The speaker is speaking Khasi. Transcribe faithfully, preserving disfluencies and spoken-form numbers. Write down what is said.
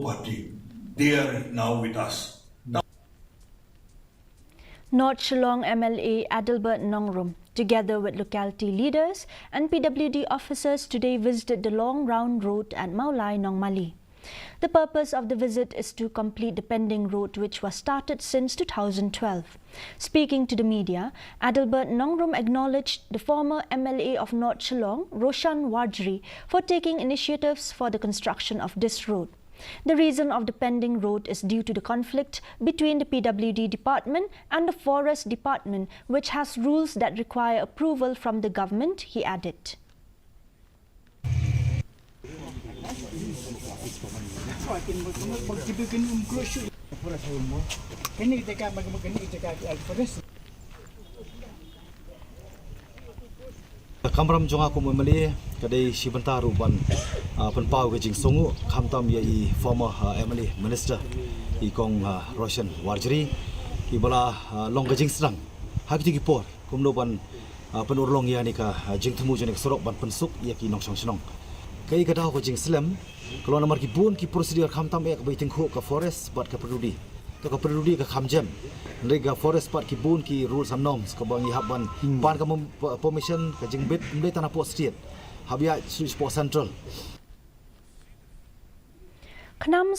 Party. They are now with us. North Shillong M L A Adelbert Nongrum, together with locality leaders and P W D officers, today visited the Long Round Road at Mawlai Nongmali. The purpose of the visit is to complete the pending road which was started since two thousand twelve. Speaking to the media, Adelbert Nongrum acknowledged the former M L A of North Shillong, Roshan Warjri, for taking initiatives for the construction of this road. The reason of the pending road is due to the conflict between the P W D department and the forest department, which has rules that require approval from the government, he added. Ka kamram jong nga kum M L A ka dei shi bynta ruh ban, ah, pynpaw ka jingsngew khamtam ïa i former, ah, M L A minister i kong, ah, Roshan Warjri i ba la, ah, long ka jingsdang ha kito ki por kumno ban, ah, pynurlong ïa kane ka, ah, jingthmu jong kane ka surok ban pynsuk ïa ki nongshong shnong. Kaei ka daw ka jingslem ka long namar ki bun ki procedure khamtam eh kaba i tyngkhuh ka forest bad ka P W D. To ka P W D ka kham jem. Hynrei ka forest pat ki bun ki rules and norms kaba ngi hap ban pan ka mem- permission ka jingbit ym dei tang napoh state. Hap ïa shu shapoh central. KHNAM